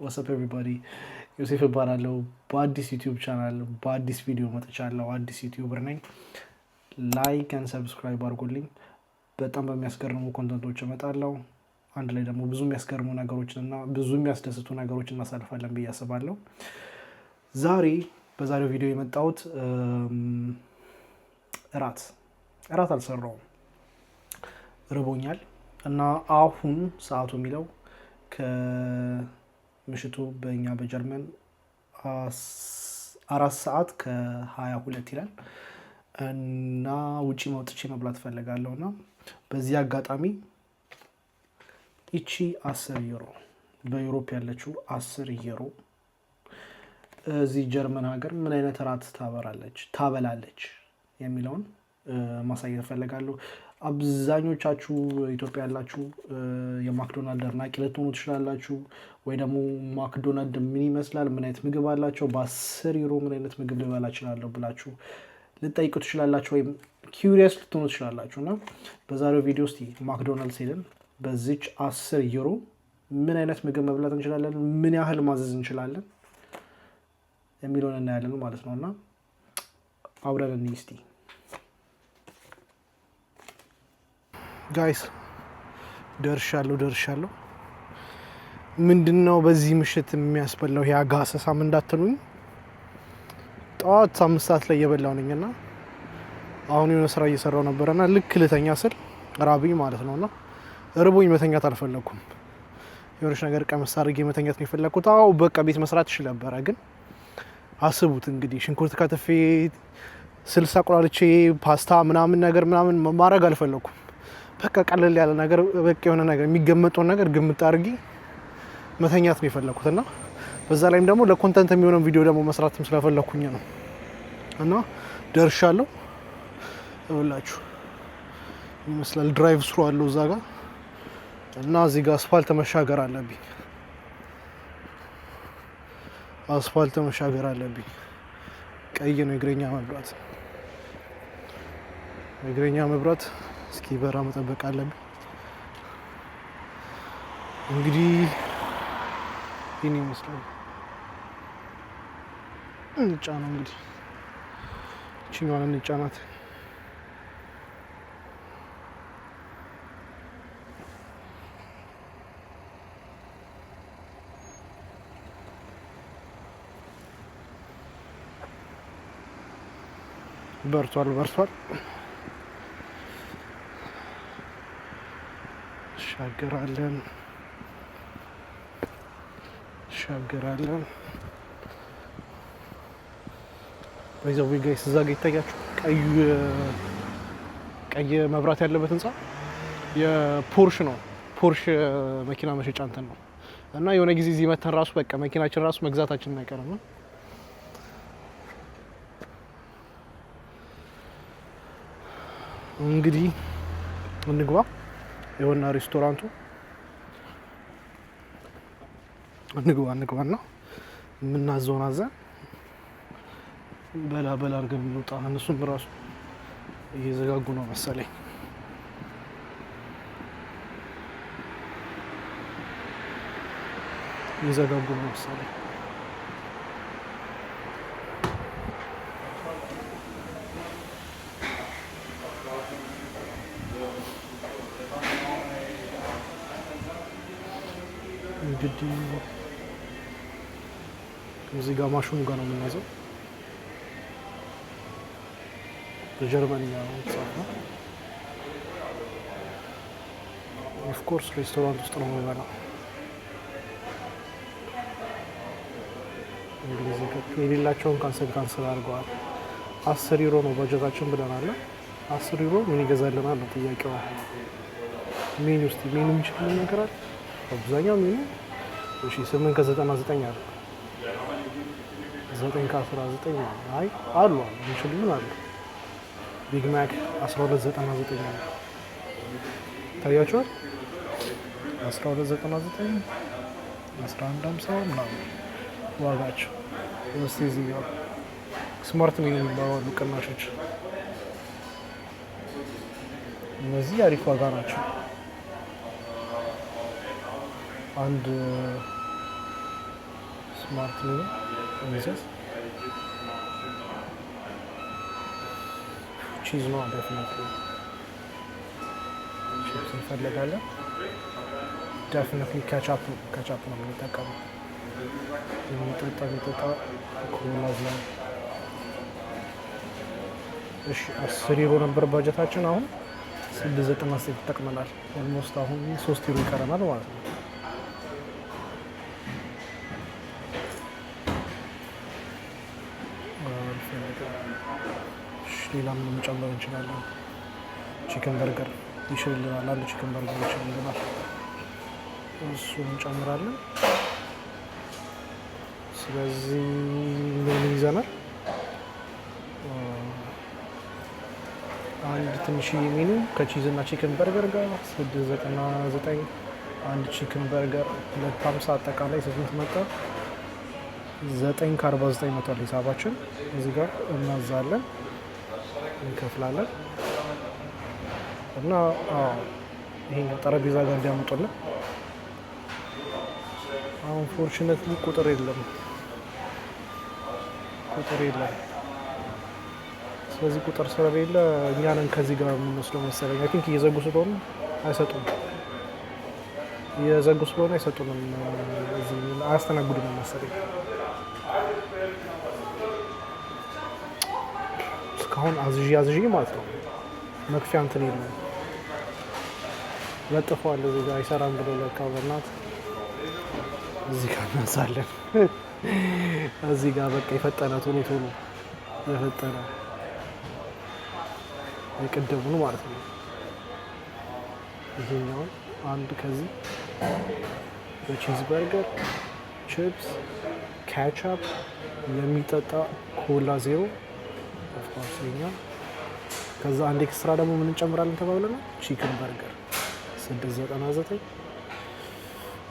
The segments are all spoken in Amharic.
What's up everybody፣ ዮሴፍ እባላለሁ። በአዲስ YouTube channel በአዲስ ቪዲዮ መጥቻለሁ። አዲስ YouTuber ነኝ። Like and subscribe አድርጉልኝ። በጣም በሚያስገርሙ content ኦች እመጣለሁ። አንድ ላይ ደግሞ ብዙ የሚያስገርሙ ነገሮችን እና ብዙ የሚያስደስቱ ነገሮችን እናሳልፋለን ብዬ አስባለሁ። ዛሬ በዛሬው ቪዲዮ የመጣሁት እራት እራት አልሰራውም፣ ርቦኛል እና አሁን ሰዓቱ የሚለው ከምሽቱ በእኛ በጀርመን 4 ሰዓት ከ22 ይላል እና ውጪ መውጥቼ መብላት እፈልጋለሁ እና በዚህ አጋጣሚ ይቺ 10 ዩሮ፣ በ Europe ያለችው 10 ዩሮ እዚህ ጀርመን ሀገር ምን አይነት እራት ታበራለች ታበላለች የሚለውን ማሳየት እፈልጋለሁ። አብዛኞቻችሁ ኢትዮጵያ ያላችሁ የማክዶናልድ አድናቂ ልትሆኑ ትችላላችሁ። ወይ ደግሞ ማክዶናልድ ምን ይመስላል፣ ምን አይነት ምግብ አላቸው፣ በ10 ዩሮ ምን አይነት ምግብ ልበላ እችላለሁ ብላችሁ ልትጠይቁ ትችላላችሁ፣ ወይም curious ልትሆኑ ትችላላችሁ። እና በዛሬው ቪዲዮ ውስጥ ማክዶናልድስ ሄደን በዚች 10 ዩሮ ምን አይነት ምግብ መብላት እንችላለን፣ ምን ያህል ማዘዝ እንችላለን የሚለውን እናያለን ማለት ነው። እና አብረን እንይ እስቲ guys። ደርሻለሁ ደርሻለሁ። ምንድን ነው በዚህ ምሽት የሚያስበላው ይሄ አጋሰሳም እንዳትሉኝ፣ ጠዋት 5 ሰዓት ላይ እየበላው ነኝ እና አሁን የሆነ ስራ እየሰራው ነበረና ልክ ልተኛ ስል ራብኝ ማለት ነው። እና ርቦኝ መተኛት አልፈለግኩም። የሆነች ነገር ቀመስ አድርጌ መተኛት ነው የፈለግኩት። አዎ በቃ ቤት መስራት እችል ነበረ፣ ግን አስቡት እንግዲህ ሽንኩርት ከትፌ፣ ስልስ አቁላልቼ፣ ፓስታ ምናምን ነገር ምናምን ማድረግ አልፈለግኩም። በቃ ቀለል ያለ ነገር፣ በቃ የሆነ ነገር የሚገመጠውን ነገር ግምጥ አድርጌ መተኛት ነው የፈለኩት። እና በዛ ላይም ደግሞ ለ content የሚሆነው ቪዲዮ ደግሞ መስራትም ስለፈለኩኝ ነው። እና ደርሻለሁ። እውላችሁ ይመስላል drive through አለው እዛ ጋር እና እዚህ ጋር አስፋልት መሻገር አለብኝ። አስፋልት መሻገር አለብኝ። ቀይ ነው የእግረኛ መብራት። የእግረኛ መብራት እስኪበራ መጠበቅ አለብኝ። እንግዲህ ይህን ይመስላል። እንጫነው እንግዲህ፣ ይችኛዋን እንጫናት። በርቷል በርቷል። እንሻገራለን እንሻገራለን። By the way guys፣ እዛ ጋ ይታያችሁ ቀዩ ቀይ መብራት ያለበት ህንጻ የፖርሽ ነው። ፖርሽ መኪና መሸጫ እንትን ነው። እና የሆነ ጊዜ እዚህ መተን ራሱ በቃ መኪናችን ራሱ መግዛታችን አይቀርም ነው። እንግዲህ እንግባ። የሆነ ሬስቶራንቱ እንግባ እንግባና የምናዘውን አዘን በላ በላ አድርገን እንውጣ። እነሱም ራሱ እየዘጋጉ ነው መሰለኝ። እየዘጋጉ ነው መሰለኝ። እንግዲህ እዚህ ጋር ማሽኑ ጋር ነው የምናዘው። በጀርመንኛ ነው የተጻፈው። Of course ሬስቶራንት ውስጥ ነው የምበላው። እንግዲህ የሌላቸውን cancel cancel አድርገዋል። 10 ዩሮ ነው በጀታችን ብለናል። 10 ዩሮ ምን ይገዛልናል ነው ጥያቄው። ሜኑ ውስጥ ሜኑ የሚችል ነገር አለ። አብዛኛው ሜኑ እሺ 8 ከ99 አለ፣ 9 ከ19። አይ አሉ አሉ፣ የሚችሉን አሉ። Big Mac 12.99 አለ። ታያችኋል። 12.99፣ 11.50 ምናምን ዋጋቸው። እስቲ እዚህ ጋር smart menu የሚባሉ አሉ፣ ቅናሾች። እነዚህ አሪፍ ዋጋ ናቸው። አንድ Smart menu እንዘዝ። Cheese ነው definitely። ቺፕስ እንፈልጋለን። Definitely ketchup፣ ketchup ነው የምንጠቀመው። የሚጠጣ ኮላ እዚያ። እሺ፣ 10 ዩሮ ነበር ባጀታችን። አሁን 6.99 ተጠቅመናል። Almost አሁን 3 ዩሮ ይቀረናል ማለት ነው። አልፈልግም። እሺ፣ ሌላ ምን መጨመር እንችላለን? Chicken burger ይችልልናል። አንድ chicken burger ይችልልናል። እሱን እንጨምራለን። ስለዚህ ምን ይዘናል? አንድ ትንሽዬ menu ከ cheese እና chicken burger ጋር 6.99፣ አንድ chicken burger 2.50፣ አጠቃላይ ስንት መጣ? 9.49 መቷል ሂሳባችን። እዚህ ጋር እናዛለን፣ እንከፍላለን እና ይሄኛው ጠረጴዛ ጋር እንዲያመጡልን። Unfortunately ቁጥር የለም፣ ቁጥር የለም። ስለዚህ ቁጥር ስለሌለ እኛንን ከዚህ ጋር የምንወስደው መሰለኝ። I think እየዘጉ ስለሆነ አይሰጡም። እየዘጉ ስለሆነ አይሰጡንም። እዚህ አያስተናግዱንም መሰለኝ። እስካሁን አዝዤ አዝዤ ማለት ነው መክፈያ እንትን የለም። ለጥፈዋል እዚህ ጋር አይሰራም ብሎ ለካ። በእናትህ እዚህ ጋር እናዛለን። እዚህ ጋር በቃ የፈጠነ፣ ቶሎ ቶሎ የፈጠነ የቅድሙን ማለት ነው። ይሄኛውን አንድ ከዚህ በ cheese burger፣ chips፣ ketchup፣ የሚጠጣ ኮላ ዜሮ of course ይሄኛው። ከዛ አንድ extra ደግሞ ምን እንጨምራለን ተባብለናል? Chicken burger 6.99።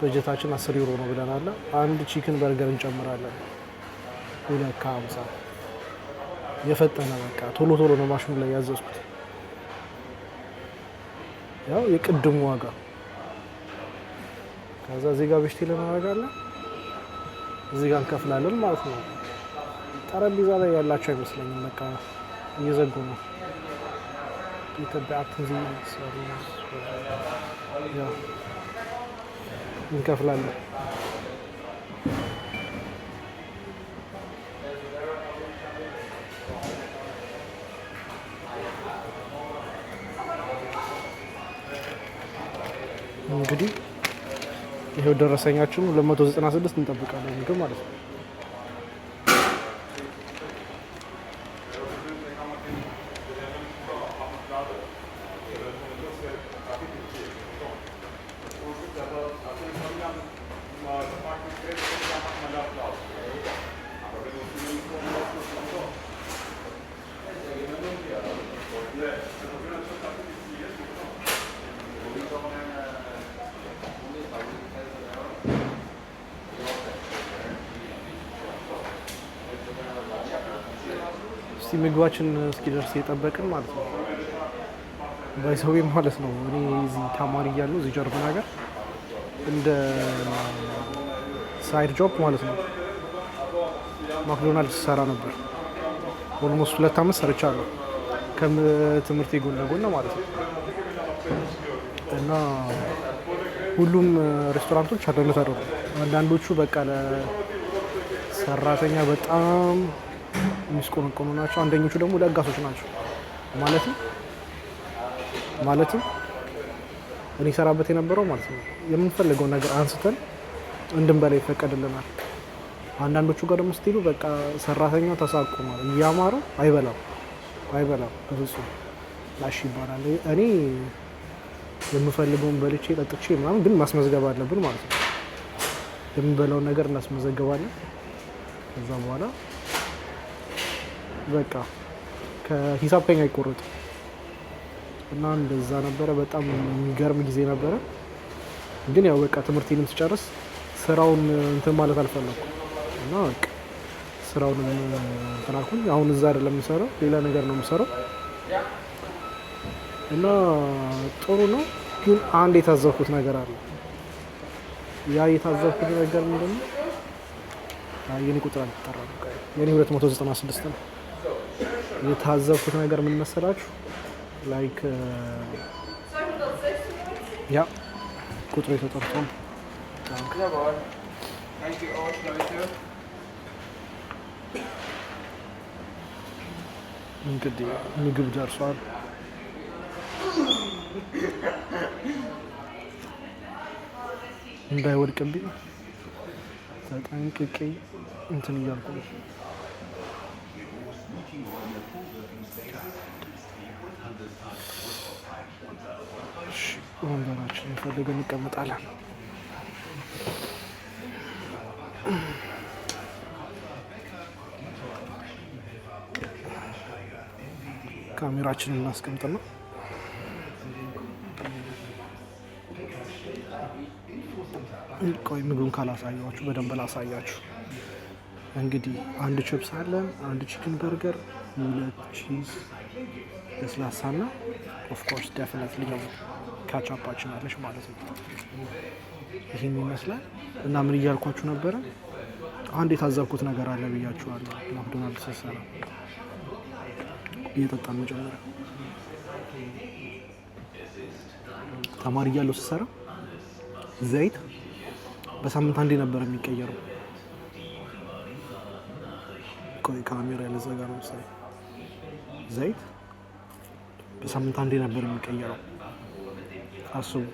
በጀታችን 10 ዩሮ ነው ብለናል። አንድ chicken burger እንጨምራለን 2.50። የፈጠነ በቃ ቶሎ ቶሎ ነው ማሽኑ ላይ ያዘዝኩት። ያው የቅድሙ ዋጋ። ከዛ እዚህ ጋር bestellen እናደርጋለን፣ እዚህ ጋር እንከፍላለን ማለት ነው። ጠረጴዛ ላይ ያላቸው አይመስለኝም። በቃ እየዘጉ ነው። ኢትዮጵያ ያው እንከፍላለን። እንግዲህ ይሄው ደረሰኛችን 296። እንጠብቃለን ምግብ ማለት ነው። እስቲ ምግባችን እስኪደርስ እየጠበቅን ማለት ነው። By the way ማለት ነው፣ እኔ እዚህ ተማሪ እያለሁ እዚህ ጀርመን ሀገር እንደ side job ማለት ነው ማክዶናልድስ ሰራ ነበር። Almost 2 አመት ሰርቻለሁ ከትምህርቴ ጎን ለጎን ማለት ነው። እና ሁሉም ሬስቶራንቶች አንድ አይነት አይደሉም። አንዳንዶቹ በቃ ለሰራተኛ በጣም የሚስቆነቆኑ ናቸው። አንደኞቹ ደግሞ ለጋሶች ናቸው። ማለትም እኔ ሰራበት የነበረው ማለት ነው የምንፈልገውን ነገር አንስተን እንድንበላ ይፈቀድልናል። አንዳንዶቹ ጋር ደግሞ ስትሄዱ በቃ ሰራተኛው ተሳቆ ማለት እያማረው አይበላም፣ አይበላም በፍጹም፣ ላሽ ይባላል። እኔ የምፈልገውን በልቼ ጠጥቼ ምናምን ግን ማስመዝገብ አለብን ማለት ነው። የምንበላውን ነገር እናስመዘግባለን። ከዛ በኋላ በቃ ከሂሳብ ከኛ አይቆረጥም። እና እንደዛ ነበረ። በጣም የሚገርም ጊዜ ነበረ። ግን ያው በቃ ትምህርቴንም ስጨርስ ስራውን እንትን ማለት አልፈለኩም እና በቃ ስራውንም እንትን አልኩኝ። አሁን እዛ አይደለም የምሰራው፣ ሌላ ነገር ነው የምሰራው እና ጥሩ ነው። ግን አንድ የታዘብኩት ነገር አለ። ያ የታዘብኩት ነገር ምንድን ነው? የኔ ቁጥር አልተጠራም። የኔ 296 ነው። የታዘብኩት ነገር ምን መሰላችሁ? Like yeah ቁጥሩ የተጠርቶ ነው። Jawohl. Danke euch, Leute. እንግዲህ ምግብ ደርሷል። እንዳይወድቅብኝ ተጠንቅቄ እንትን እያልኩ ነው። እሺ፣ ወንበራችንን ፈልገን እንቀመጣለን። ካሜራችንን እናስቀምጥና ቆይ ምግቡን ካላሳያችሁ በደንብ ላሳያችሁ። እንግዲህ አንድ ችፕስ አለን፣ አንድ chicken burger፣ ሁለት cheese ለስላሳ እና of course definitely ደግሞ ካቻፓችን አለች ማለት ነው። ይህን ይመስላል። እና ምን እያልኳችሁ ነበረ? አንድ የታዘብኩት ነገር አለ ብያችኋለሁ። ማክዶናልድ ስሰራ እየጠጣን መጀመሪያ ተማሪ እያለሁ ስሰራ ዘይት በሳምንት አንዴ ነበር የሚቀየረው። ቆይ ካሜራ ያለዘጋ ነው መሰለኝ። ዘይት በሳምንት አንዴ ነበር የሚቀየረው። አስቡ።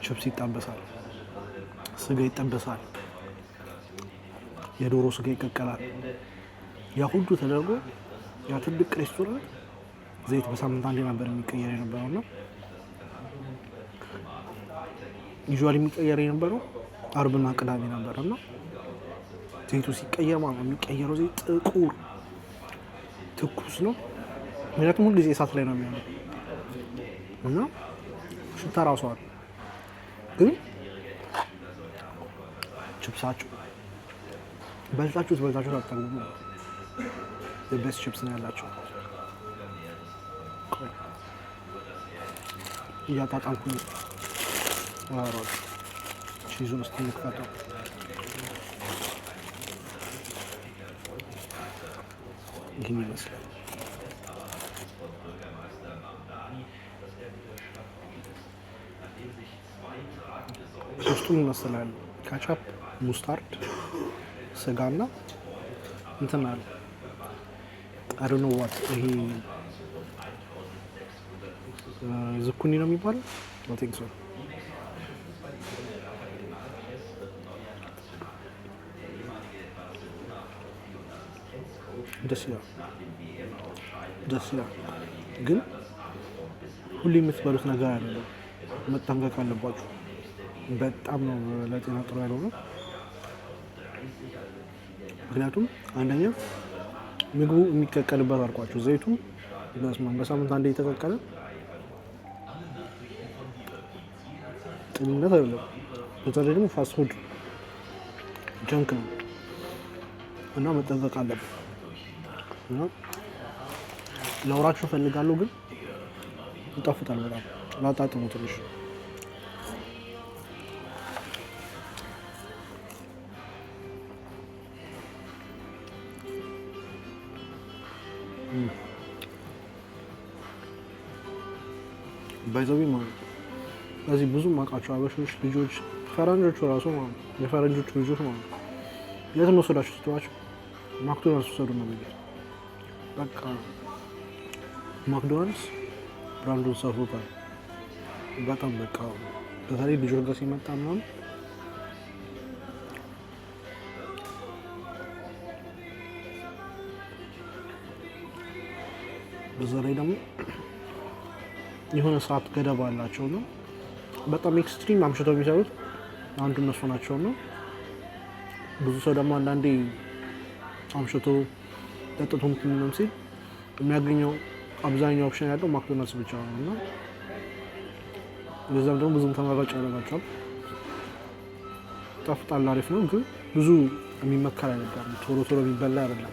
ችፕስ ይጠበሳል፣ ስጋ ይጠበሳል፣ የዶሮ ስጋ ይቀቀላል። ያ ሁሉ ተደርጎ ያ ትልቅ ሬስቶራንት ዘይት በሳምንት አንዴ ነበር የሚቀየር የነበረው እና usually የሚቀየር የነበረው አርብና ቅዳሜ ነበር እና ዘይቱ ሲቀየር ማለት ነው የሚቀየረው ዘይት ጥቁር ትኩስ ነው። ምክንያቱም ሁልጊዜ እሳት ላይ ነው የሚሆነው እና ሽታ ራሱ አለ። ግን ችፕሳቸው በልታችሁት በልታችሁት አትጠግቡም። Best chips ነው ያላቸው። ቆይ እያጣጣምኩኝ ነው። Cheese ኡን እስኪ እንክፈተው። ይህን ይመስላል። ውስጡ ይመስላል ketchup፣ mustard፣ ስጋና እንትን አለ። I don't know what ይሄ ዝኩኒ ነው የሚባለው። I think so። ደስ ይላል፣ ደስ ይላል። ግን ሁሌ የምትበሉት ነገር አይደለም። መጠንቀቅ አለባችሁ። በጣም ነው ለጤና ጥሩ ያልሆነው። ምክንያቱም አንደኛ ምግቡ የሚቀቀልበት አልኳቸው ዘይቱ በሳምንት አንዴ የተቀቀለ ጤንነት አይደለም። በተለይ ደግሞ fast food junk ነው እና መጠንቀቅ አለብን። እና ላውራችሁ እፈልጋለሁ ግን ይጣፍጣል በጣም። ላጣጥሙ ትንሽ። By the way ማለት ነው እዚህ ብዙ ማውቃቸው አበሾች ልጆች ፈረንጆቹ ራሱ ማለት ነው የፈረንጆቹ ልጆች ማለት ነው የት እንወሰዳችሁ ስትሏቸው ማክዶናልድስ ውሰዱ ነው የሚሉት። በቃ ማክዶናልድስ brand ኡን ሰርቶታል። በጣም በቃ በተለይ ልጆች ጋር ሲመጣ ምናምን በዛ ላይ ደግሞ የሆነ ሰዓት ገደብ አላቸው ነው። በጣም extreme አምሽተው የሚሰሩት አንዱ እነሱ ናቸው ነው። ብዙ ሰው ደግሞ አንዳንዴ አምሽቶ ጠጥቶ ምናምን ሲል የሚያገኘው አብዛኛው option ያለው ማክዶናልድስ ብቻ ነው እና በዛም ደግሞ ብዙም ተመራጭ ያደርጋቸዋል። ጣፍጣል፣ አሪፍ ነው፣ ግን ብዙ የሚመከር አይደለም። ቶሎ ቶሎ የሚበላ አይደለም።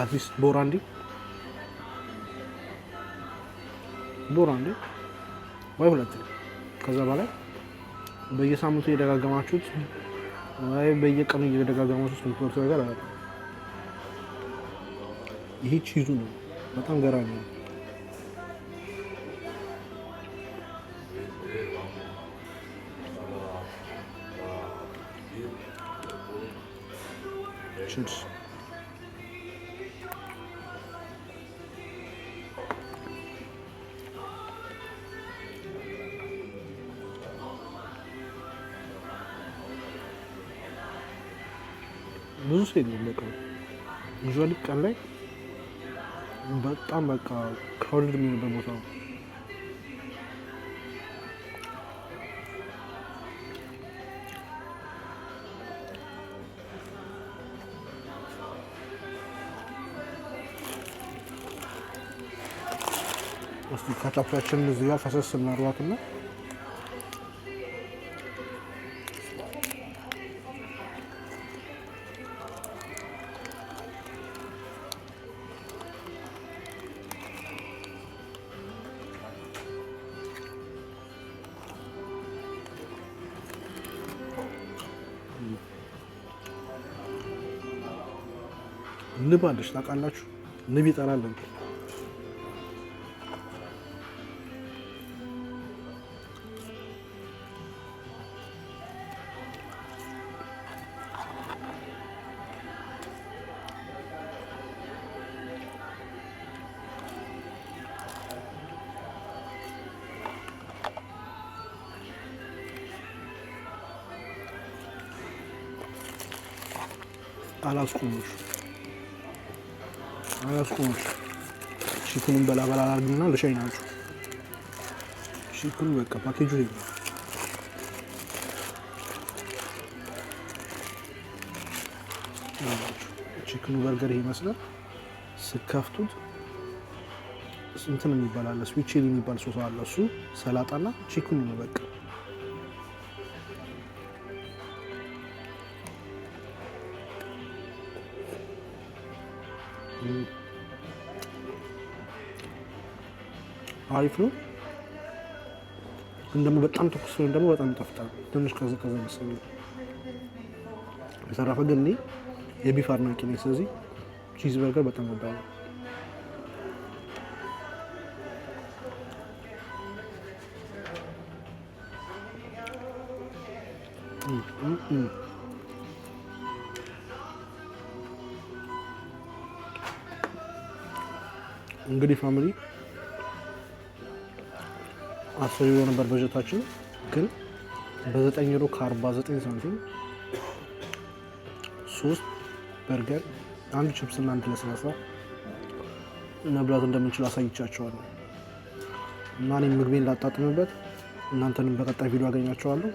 At least በወር አንዴ፣ በወር አንዴ ወይ ሁለት፣ ከዛ በላይ በየሳምንቱ እየደጋገማችሁት ወይ በየቀኑ እየደጋገማችሁት የምትበሉት ነገር አለ። ይሄ cheese ኡ ነው፣ በጣም ገራሚ ነው። Cheers። ብዙ ሰው የለም። በቃ usually ቀን ላይ በጣም በቃ crowded የሚሆንበት ቦታ ነው። እስቲ ካቻፓችንን እዚህ ጋር ፈሰስ እናርጋትና ንብ አለች ታውቃላችሁ? ንብ ይጠራል እንዴ? አላስቆሞች አላስቆሞች። Chicken ኑን በላ በላ አድርግና ልሸኛችሁ። Chicken ኑ በቃ ፓኬጁ ይሄ ነው። Chicken ኑ በርገር ይሄ ይመስላል። ስከፍቱት እንትን የሚባል አለ፣ sweet chili የሚባል ሶስ አለ። እሱ ሰላጣና chicken ኑ ነው በቃ። አሪፍ ነው፣ ግን ደግሞ በጣም ትኩስ ሲሆን ደግሞ በጣም ይጣፍጣል። ትንሽ ቀዘቀዘ መሰለኝ። በተረፈ ግን እኔ የ beef አድናቂ ነኝ። ስለዚህ cheese burger በጣም እወዳለሁ። እንግዲህ family፣ 10 ዩሮ ነበር በጀታችን፣ ግን በ9 ዩሮ ከ49 ሳንቲም ሶስት በርገር፣ አንድ ችፕስ እና አንድ ለስላሳ መብላት እንደምንችል አሳይቻቸዋለሁ። እና እኔም ምግቤን ላጣጥምበት፣ እናንተንም በቀጣይ ቪዲዮ አገኛቸዋለሁ።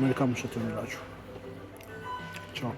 መልካም ምሽት ይሆንላችሁ። ቻው።